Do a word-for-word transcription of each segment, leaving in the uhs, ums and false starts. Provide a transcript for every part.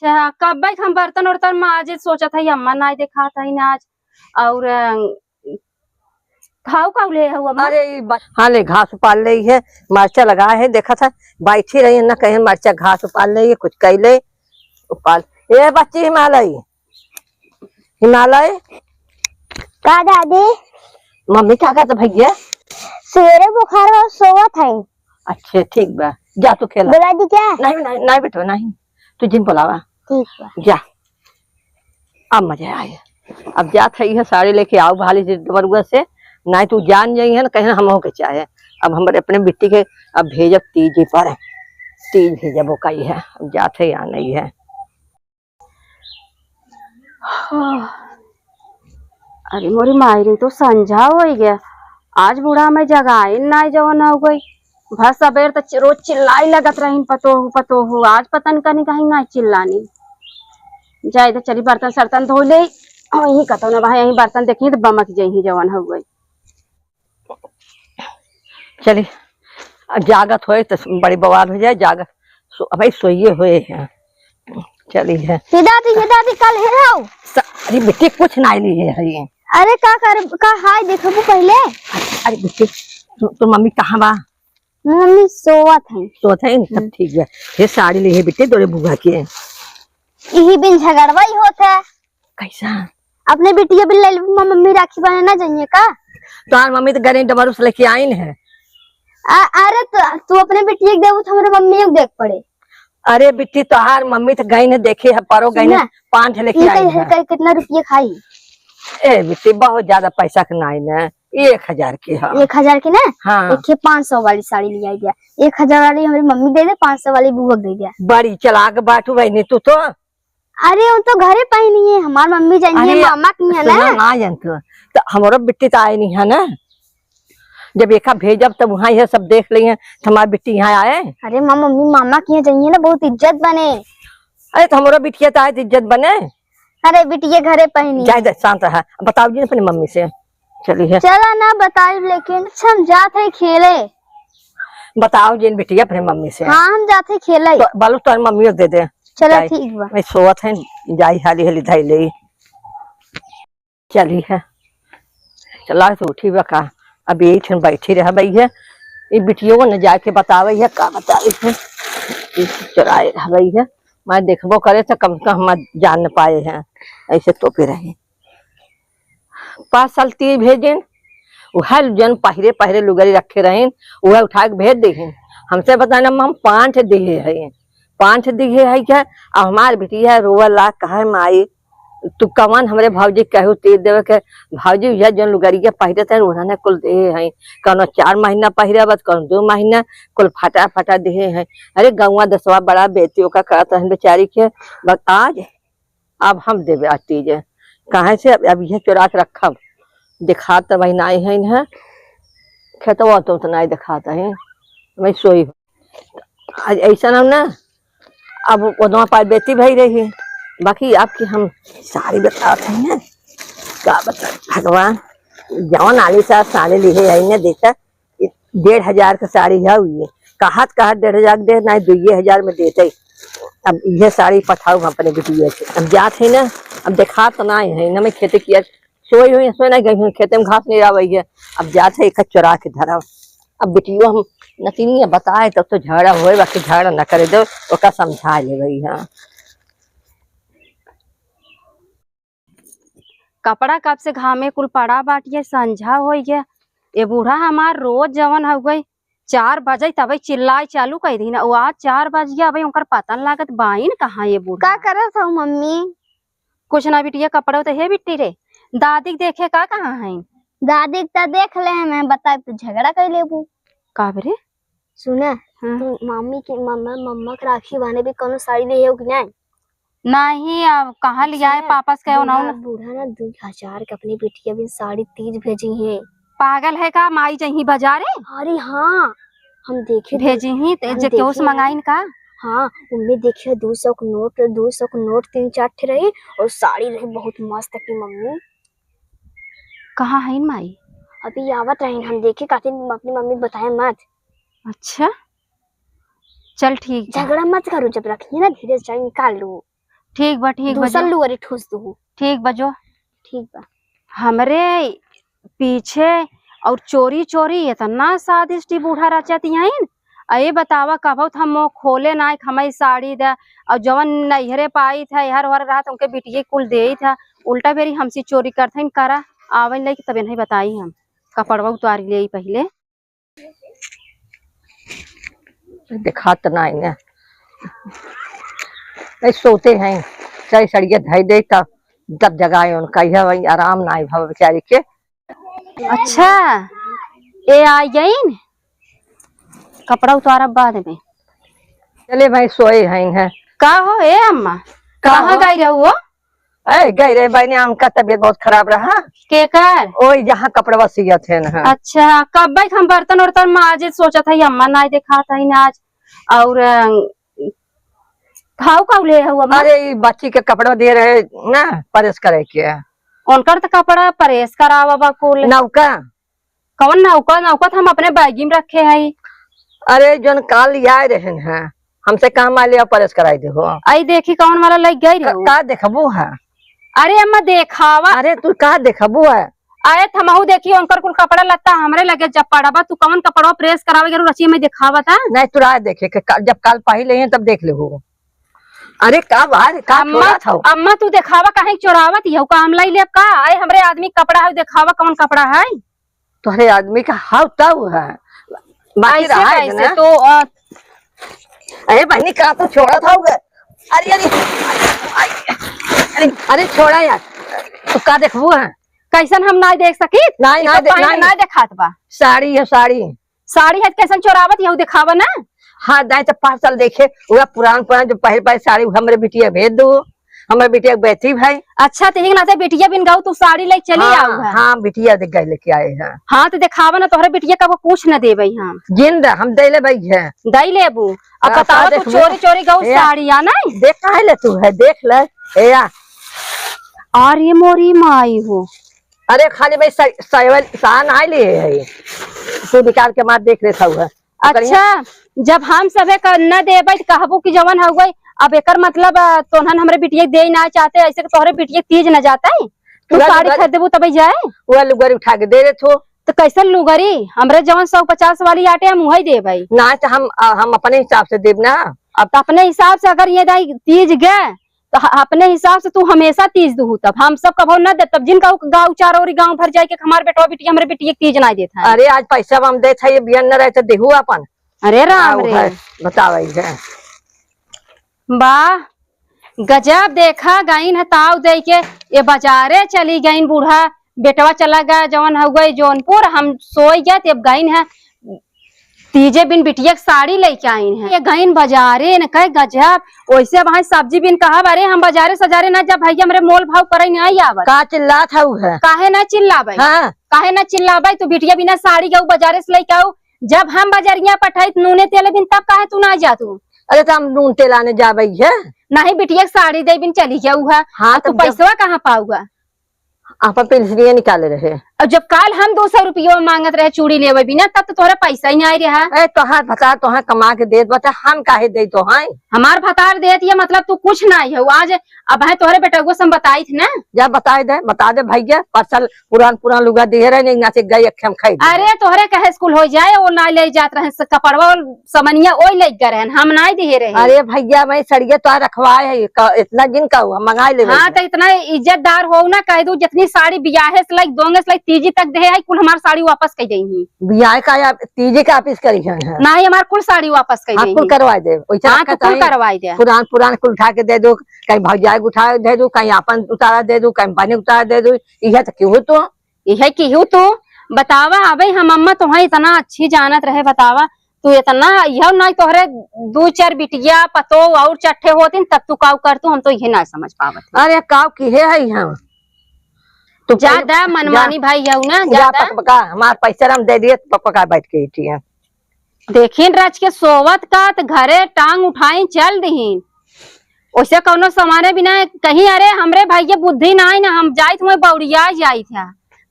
अच्छा, कब्बे के हम बर्तन उर्तन माजे सोचत हई, अम्मा नाई देखात हई ना आज। और, अ, खाऊ का ले हऊ अम्मा? अरे, ई बा-, हाँ, ले, घास उपार ले है, मरचा लगा है, देखत है, बैठी रही है ना, कहीं मरचा घास उपार ले, कुछ कई ले, उपार। ए बच्ची हिमालय, हिमालय। का दादी? मम्मी का कहत भैया? सवेरे बुखार बा, सोवत है। अच्छा, ठीक बा, जा तू खेला। बुला दी क्या? नहीं, नहीं, नहीं बेटवा, नहीं, तू जिन बुलावा। ठीक बा। जा। अब मजा आए। अब जात है, यह साड़ी लेके आओ भाली से डबरुआ से, नाहीं तू जान जाई है ना, कहीं हमहू के चाहे। अब हमरे अपने बिट्टी के अब भेजब तीज पर, तीज भेजब ओका ही है। अब जात है, आ नहीं है। हाँ। अरे मोरी माई रे, तो संझा होइ गया, आज बूढ़ा मैं जगाइन नाई जवन होइ गई। भर सबेर त चि-, रोज चिल्लाई लगत रहीन, "पतोहू, पतोहू।" आज पता न कहीं, कहीं ना चिल्लानी। जाए तो चली बर्तन सर्तन धो ले, वहीं कतो ना बा, यहीं बर्तन देखी तो बमक जइहीं जवन होइ गई। चली, अब जागत होए तो बड़ी बवाल हो जाए, जागत सो-, अबे सोइए होए हैं। चली है। हे दादी, हे दादी, कल हे आओ। स-, अरे बेटी, कुछ ना लिए है ये। अरे का कर, का हाय देखबू पहले। अरे बेटी, तू, तू मम्मी कहाँ बा? मम्मी सोवत है। सोवत है, तब हम्म। ठीक है। ये साड़ी ली है बेटी, तोरे बुआ के। यही बिन झगड़वा ही होत है। कैसा? अपने बिटिया बिन ले लेबू, मम्मी राखी बने ना जाइए का? तोहार मम्मी तो गरीब डबरू से लेके आइन है। आ, अरे तो तू अपने बिटिया के देबू तो हमरे मम्मी के देख पड़े। अरे बिट्टी, तोहार मम्मी तो गई ने देखे है, परो गई ने सुना, पान ठे लेके ई आई कई, है। कई कितना रुपया खाई? ए बिट्टी, बहुत ज्यादा पैसा के नाई ने, एक हजार के है। एक हजार के ना? हाँ। एक के पाँच सौ वाली साड़ी ले आई दिया, एक हजार वाली हमारी मम्मी दे दे, पाँच सौ वाली बुआ के दे दिया। बड़ी चालाक बाटू बहनी तू तो। अरे वो तो घरे पहनी है, हमार मम्मी जानी है, अरे, मामा की है सुना ना। ना जान तू, तो हमरो बिट्टी तो आई नहीं है ना। जब एका भेजब तब वहाँ यह सब देख लेइहैं, तो हमार बिट्टी यहाँ आए। अरे माँ, मम्मी मामा के यहाँ जाइए ना, बहुत इज्जत बने। अरे तो हमरो बिटिया तो आए तो इज्जत बने। अरे बिटिया घरे पहनी। जाए दे, शांत रहा, बताओ जी अपनी मम्मी से। चली है। चला ना बताई, लेकिन अच्छा हम जात है खेले। बताओ जी बिटिया अपनी मम्मी से। हाँ, हम जात है खेले। तो बोलो तो मम्मी को दे दे। चला जाए। ठीक बा। मैं सोवत है, जाई हाली हाली धाई ले। चली है, चला तो उठी बा का, अब यही ठन बैठी रह बई है। ई बिटियो न जाके बतावे है, का बतावे है, ई चुराए रह बई है। मैं देखबो करे तो कम से कम हम जान न पाए हैं, ऐसे तोपे रहे। पाँच साल तीज भेजिन, उहे जन पहिरे पहिरे लुगरी रखे रहिन, उहे उठा के भेज देहिन। हमसे बताना, हम पाँच दिहे है, पाँच दिहे है क्या? अब हमार बिटिया रोवे ला, कहे माई, तू कवन हमरे भौजी कहू तीज देवे के? भौजी, यह जौन लुगरिया पहिरत है, उन्होंने कुल देहे हैं। कौनो चार महीना पहिरबत, कौनो दो महीना, कुल फटा फटा देहे हैं। अरे, गौवा दसवा बड़ा बेइज्जती ओका करत रहन बेचारी के। बस आज, अब हम देबे आज तीज। काहे से अब, अब यह चोरा के रखब। देखात तो भाई नाई है इन्हें। खेतवा तो उतना ही देखात है। मैं सोई। आज ऐसा ना, ना, अब ओदमा पार बेइज्जती भई रही, बाकी आपकी हम साड़ी बतावत है ना, का बता भगवान, जौन आली सा साड़ी लिहे है ना, देखा, डेढ़ हजार के साड़ी है ये, कहत कहत डेढ़ हजार के दे, ना दुइये हजार में देते। अब ये साड़ी पठाऊ हम अपने बिटिया के, अब जात है ना, अब देखा तो ना है ना, मैं खेते किया सोई हुई, सोई ना गई हूँ, खेते में घास नहीं आवे है। अब जात है, एक चुरा के धरब। अब बिटियो हम नतिनिया बताए, तब तो झगड़ा होए, बाकी झगड़ा न करे दो, ओका समझा लेवे है। कपड़ा कब से घामे कुल पड़ा बाटिए, संझा होई गया। ये बूढ़ा हमार रोज जवन हो गई, चार बजे तबे चिल्लाए चालू कर दी ना। वो आज चार बज गया, अबे उनकर पता न लागत बाइन कहाँ ये बूढ़ा। का करत हऊ मम्मी? कुछ ना बिटिया, कपड़ा तो है बिट्टी रे, दादी के देखे का कहाँ है? दादी के त देख ले हैं, मैं बताए तो झगड़ा कर लेबू। का बरे? सुने, हाँ। तू मामी के, मम्मा, मम्मा के राखी बांधे भी कौनो साड़ी ले हो कि नहीं? नहीं, अब कहाँ लियाए सुने, पापा से कहे बूढ़ा, उन्होंने। बूढ़ा ना दो हजार के अपनी बिटिया भी साड़ी तीज भेजी है। पागल है का? माई जही बाजारे? अरे हाँ, हम देखे थे, भेजी ही, ते हम जे केहू से देखे हैं। मंगाइन का? हाँ, उनमें देखिए दो सौ के नोट, दो सौ के नोट तीन चार ठे रही और साड़ी रही बहुत मस्त की मम्मी। कहाँ है माई? अभी आवत रही, हम देखे खातिर अपनी मम्मी बताए मत। अच्छा, चल ठीक बा। झगड़ा मत करो, जब रखिए ना धीरे से निकाल लो। ठीक बा, ठीक बा, दूसर जो। लुगरी ठूस दूँ। ठीक बा जो। ठीक बा। हमरे पीछे और चोरी चोरी इतना साजिश टी बूढ़ा रचत यहीं। अये बतावा, कबहुत हम मुँह खोले नाई, हमई साड़ी दे, और जवन नैहरे पाई था, हर हर रात उनके बिटिये कुल देई था, उल्टा बेरी हमसे चोरी करत हइन। करा, आवे लई तबे नहीं बताई हम, कपड़वा उतार ले पहिले। देखात नाई ना। ए, सोते हैं, चाहे सड़िया धई दे तब, तब जगाए उनका, यह वही आराम नाई भव बेचारी के। अच्छा, ए आ गईन, कपड़ा उतारब बाद में। चले भाई, सोए हैं, हैं। का हो ए अम्मा, कहाँ गई रहो? ए, गई रहे बहनी, उनका तबीयत बहुत खराब रहा। केकर? ओई जहाँ कपड़वा सियत है ना। अच्छा, कब भाई हम बर्तन उर्तन माजे सोचत है, अम्मा नाई देखात है ना आज। और, अ, खाऊ खाऊ ले हऊ अम्मा? अरे, ई बच्ची के कपड़वा दे रहे ना, प्रेस करे के। उनकर त कपड़ा प्रेस करावा बा कुल। नौका? कौन नौका? नौका त हम अपने बैगी में रखे हई। अरे, जौन काल आए रहन है, हमसे कहा माले और प्रेस कराई दे हो। आई देखी कौन वाला लग गई रे का, हो। का देखबू है? अरे अम्मा देखावा। अरे तू का देखबू है? अरे थमहू देखी उनकर कुल कपड़ा लत्ता हमरे लगे जब पड़ा बा, तू कौन कपड़वा प्रेस करावे गेलू रचिया में देखावा था? नहीं तू रहा देखे के, का, जब काल पाही ले हैं तब देख ले हो। अरे का बा रे, का अम्मा, छोड़ा था? अम्मा तू देखावा काहे चोरावत ही हो, का हम लाई लेब का? अरे हमरे आदमी कपड़ा है, देखावा कौन कपड़ा है? तोहरे आदमी का हाउ ताउ है। बाकी ऐसे रहा है कैसे ना। तो, अ, अरे बहनी का तो छोड़ा था उधर। अरे, अरे, अरे, अरे छोड़ा यार। तू का देखबू है? कैसन हम नाई देख सकी? नाई, ई नाई तो दे-, पहले नाई। नाई देखात बा। साड़ी है, साड़ी। साड़ी है कैसन चोरावत यहू देखावा ना। हाँ, दाई तो पार्सल देखे, वह पुरान पुरान जो पहले पहले साड़ी हमरे बिटिया भेज दो। हमर बिटिया के बेटी भाई। अच्छा, तो एक नाते बिटिया बिन गाऊ तू साड़ी ले चली हाँ, आऊ है। हाँ, बिटिया दे गए लेके आए हैं। हाँ, तो देखावा ना, तोहरे बिटिया का वो कुछ न देबै हम। जिंदा हम दे लेबै है। दई लेबू। अब हाँ, बतावा, साथ तू देखबू। चोरी चोरी गाऊ ए, साड़ी आ नहीं? देख काहे ले तू है, देख ले। ए, आ। अरे मोरी माई हो। अरे खाली भाई सा-, साइवल सान आ लिए है। तू निकाल के मार देख ले था है। अच्छा, जब हम सभे का न देबै त कहबू कि जवन हउवै, अब एकर मतलब, अ, तोहन हमरे बिटिया के देई ना चाहते, ऐसे कि तोहरे बिटिया के तीज न जातै, तू उहे साड़ी लुगरी, खरीद देबू तबै जाए। उहे लुगरी उठा के दे देत हो। त कैसन लुगरी? हमरे जवन सौ पचास वाली आटे हम उहै देबै। ना त हम, अ, हम अपने हिसाब से देब ना। अब त अपने हिसाब से अगर ये दाई तीज गए, त ह-, अपने हिसाब से तू हमेशा तीज दुहू, तब हम सब कभो न देब, तब जिन गाँव, गाँव चारों ओरी गाँव भर जाए के हमार बेटवा बिटिया, हमरे बिटिया के तीज ना देत है। अरे आज पैसा हम देत है, ये बियन न रहे त देहू अपन। अरे राम आ, रे। उहे, बतावा इहे। वाह, गजब देखा, गईन है ताव दे के, ये बाजारे चली गईन बूढ़ा, बेटवा चला गया जवन हउवै जौनपुर, हम सोई गए, तब गईन है तीजे बिन बिटिया के साड़ी लेके आईन है। ये गईन बाजारे न कहे गजब, वैसे वहाँ सब्जी बिन कहब, अरे हम बाजारे सजारे ना जब भैया हमरे मोल भाव करे नहीं आवत। का चिल्लात हऊ है? काहे ना चिल्लाबै? हाँ। काहे ना चिल्लाबै? तू बिटिया बिना साड़ी गऊ बाजारे से लेके आऊ, जब हम बजरिया पठाई त नूने तेल बिन, तब काहे तू ना जातू? अरे, त हम नून तेल आने जाबै है। नहीं, बिटिया के साड़ी दे बिन चली जाऊ है। हाँ, अब तू तब जब पैसवा कहाँ पाऊगा? आपन पेंशनिया निकाले रहे। अब जब काल हम दो सौ रुपया मांगत रहे चूड़ी लेवे बिना, तब तो तोहरा पैसा ही नहीं आए रहा। ए, तोहार भतार तोहार कमा के देत बा, त हम काहे दे तोहार? हमार भतार देत, ये मतलब तू कुछ नहीं हो। आज अब है तोहरे बेटगो से हम बताई थी ना। जा बताई दे, बता दे भैया, पार्सल पुरान पुरान लुगा दिहे रहे, नहीं ना से गई अखे हम खाई दे। अरे तोहरे कहे स्कूल हो जाए, वो ना ले जात रहे स-, कपड़वा और समनिया ओई ले गए रहन, हम नाई दिहे रहे। अरे भैया, मैं सड़िया तो रखवाए है, क-, इतना दिन का हुआ, मंगाई ले हाँ, भैया। तो इतना इज्जतदार हो ना, कह दू जितनी साड़ी बियाहे से लाइक, दोंगे से लाइक, तीजी तक दे है, कुल हमार साड़ी वापस कर देही। बियाहे का या तीजी का वापस करी है? नहीं, हमार कुल साड़ी वापस कर हाँ, देही। कुल करवा दे, वैसे हाँ, रखा तो कुल चाहिए। करवाई दे। पुरान पुरान कुल उठा के दे दो, कहीं भौजाई के उठा दे दो, कहीं आपन उतारा दे दो, कहीं बने उतारा दे दो, इहे तो क्यों हो तो? इहे की हूँ तू बतावा, अबे हम अम्मा तुम्हें इतना अच्छी जानत रहे, बतावा तू इतना, यह ना तोहरे दो चार बिटिया पतो और चट्ठे होतिन तब तू काऊ कर तू, हम तो इहे ना समझ पावत है। अरे काऊ की है, है यहाँ? तू ज्यादा पहले मनमानी जा, भाई यहू ना, जा ज्यादा। पक पका, हमार पैसा हम दे दिए, पक पका बैठ के इटिया। देखिन रच के सोवत का त घरे टांग उठाई चल दिहिन। ओसे कौनो समाने बिना कहीं, अरे हमरे भाई के बुद्धि ना आई ना, हम जाइत हुए बौड़िया जाइत है,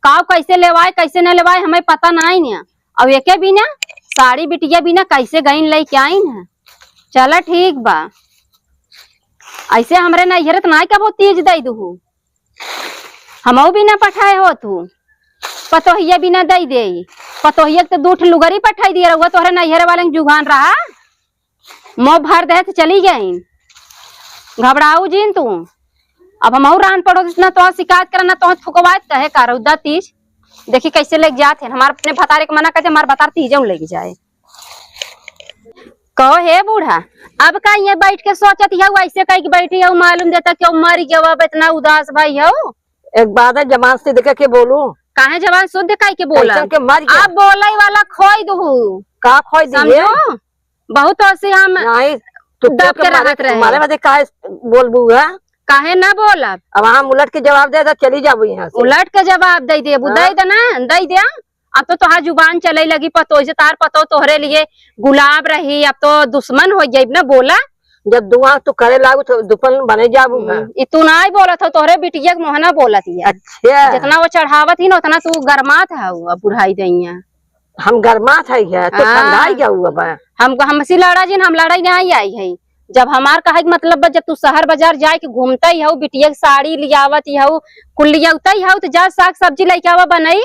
काव कैसे लेवाए कैसे न लेवाए हमें पता ना आई ना। अब एके बिना साड़ी बिटिया बिना कैसे गईन लेके आईन है। चला ठीक बा। ऐसे हमरे नैहरे त नाई कबो तीज दई दुहू। हमहू बिना पठाए होत हू। पतोहिया बिना दई देई। पतोहिया के त दू ठे लुगरी पठाई दिए रहुआ, तोहरे नैहरे वाले के जुगान रहा। मो भर दे त चली गई। घबराऊ जिन तू। अब हमहू रान पड़ोस इतना तोहर शिकायत करना, तोहर थुकवात कहे का रौदा तीज। देखी कैसे लेके जात है। हमार अपने भतारे के मना करते, हमार भतार तीजों लेके जाए। कहो हे बूढ़ा, अब का ये बैठ के सोचत हऊ, ऐसे कह के बैठी हऊ, मालूम देता क्यों मर गया, अब इतना उदास भाई हऊ। एक बात है, जबान से देखे के बोलू। काहे जबान शुद्ध कह के बोला? कैसन के मर गया? आप बोले वाला खोई दुहू। का खोई दिए? समझो, बहुत ऐसे हम नहीं, तू दब के रहत रहे। मारे बदे काहे बोलबू है? काहे ना बोलब? अब हम उलट के जवाब दे दे, चली जाबू यहाँ से। उलट के जवाब दे देबू, हाँ। दे दे ना, दे दे। अब तो तोहार जुबान चले लगी, पतोह से तार पतोह तोहरे लिए गुलाब रही, अब तो दुश्मन हो जाइब ना, बोला। जब दुआ तू करे लागू तो दुश्मन बने जाबू ना। हम्म, ई तू नाई बोलत हो, तोहरे बिटिया के मोहना बोलत है। अच्छा। जितना वो चढ़ावत ही ना, उतना तू गरमात है, अब बुढ़ाई दइया। हम गरमात है, है, तो हाँ। ठंडाई जाऊ अब। हम, हमसे लड़ा जिन, हम लड़ाई नहीं आई है। जब हमार कहे के मतलब बा, जब तू शहर बाजार जाए के घूमते ही हऊ, बिटिया के साड़ी लियावत ही हऊ, कुल लियावते ही हऊ, तो जा साग सब्जी लेके आवा बनई।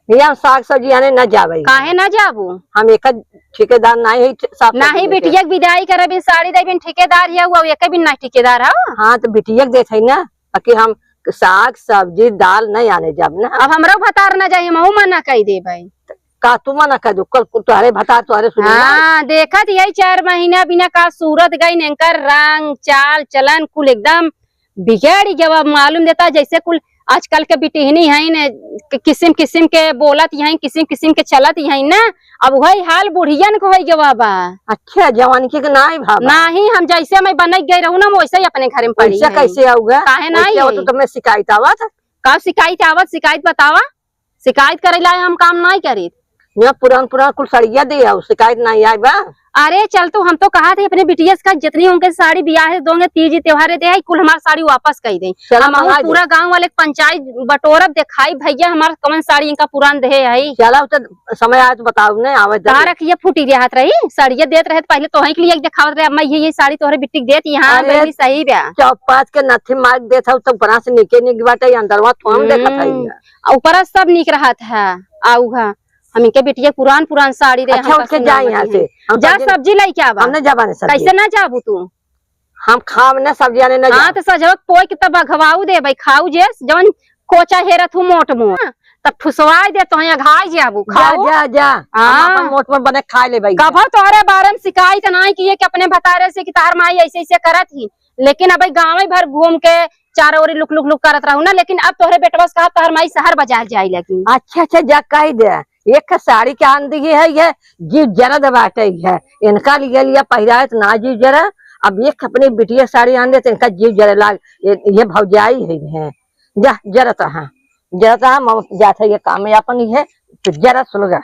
भैया, हम साग सब्जी आने ना जावे। काहे ना जाबू? हम एक ठेकेदार नहीं है, साग सब्जी नहीं, लेके। बिटिया के विदाई करे बिन साड़ी दे बिन ठेकेदार है, वो एक बिन ना ठेकेदार है। हाँ, तो बिटिया के देत है ना, बाकी हम साग सब्जी दाल नहीं आने जाब ना। अब हमरो भतार ना जाई, हमहू मना कई देबै। का तू मना कर दू? कल तोहरे भतार तोहरे सुनी ना। हाँ, देखत यही चार महीना बिना का सूरत गई, इनकर रंग, चाल, चलन कुल एकदम बिगड़ गवा। मालूम देता जैसे कुल आजकल के बिटिहनी है न, कि-, किसिम किसिम के बोलत है, किसिम किसिम के चलत है ना। अब वही हाल बुढ़ियन के होई गवा बा। अच्छा, जवानी के नाई भावा। नाही, हम जैसे मैं बनई गई रहू ना, वैसे ही अपने घर में पड़ी वैसे है। कैसे आऊगा? काहे वैसे नाई हो है? तो तुम्हें शिकायत आवत? का शिकायत आवत? शिकायत बतावा। शिकायत करे ला हम काम नाई करीत। यहाँ पुरान पुरान कुल सड़िया दे आओ, शिकायत नाई आए बा। अरे चल तू, हम तो कहा थे अपने बिटिया से का जितनी उनके साड़ी बियाह है दोगे, तीज त्योहार दे आई, कुल हमार साड़ी वापस कई दे। चला हम मंगा दे। पूरा गांव वाले के पंचायत बटोरब, देखाई भैया हमार कौन साड़ी इनका पुरान दे है। चला तो समय आज बताओ ने, आवे दे। कहाँ रखिए फूटी देहात रही, साड़िया देत रहे तो पहले तोहई के लिए देखावत रहे, अम्मा ये, ये साड़ी तोहरे बिटिक देत यहाँ अरे, बहनी सही बा। चौपाच के नथी मार देत हऊ तो ऊपरा से नीचे निक बाटे, अंदरवा तो हम देखत हई। हम्म। आ ऊपरा सब निक रहत है, आऊ हा, हम इनके बिटिया पुरान पुरान साड़ी दे, अच्छा, हम उठ के सुना जाए यहाँ से। हम जा सब्जी सब्जी लेके आवा। हम ना जाबा ने सब्जी। कैसे ना जाबू तू? हम खाब ना सब्जी आने ना हाँ, जाब। तो सजवक पोई के तब अघवाऊ दे भाई, खाऊ जे जवन कोचा हेरत हूँ मोट मोट, तब ठुसवाई दे तो अघाई जाबू, जा, खाऊ। जा, जा। हम हाँ। अपन मोट मोट बने खा ले भाई। कभो तोहरे बारे में शिकायत नाई किए कि अपने भतारे से कि तार माई ऐसे ऐसे करत ही, लेकिन अब गाँव भर घूम के चारों ओरी लुक लुक लुक करत रहू ना, लेकिन अब तोहरे बेटवा से कहा तोहर माई शहर बाजार जाए लगी। अच्छा, अच्छा, जा कह दे, एक साड़ी के आन दी है, ये जीव जरत बाटे है, इनका लिए लिया पहिराए तो ना जीव जरा। अब एक अपनी बिटिया साड़ी आन दे तो इनका जीव जरे लाग, ये, ये भौजाई है, है। जा जरत हाँ, जरत हाँ, मम जात है ये काम में अपन ही है, तो जरा सुलगा।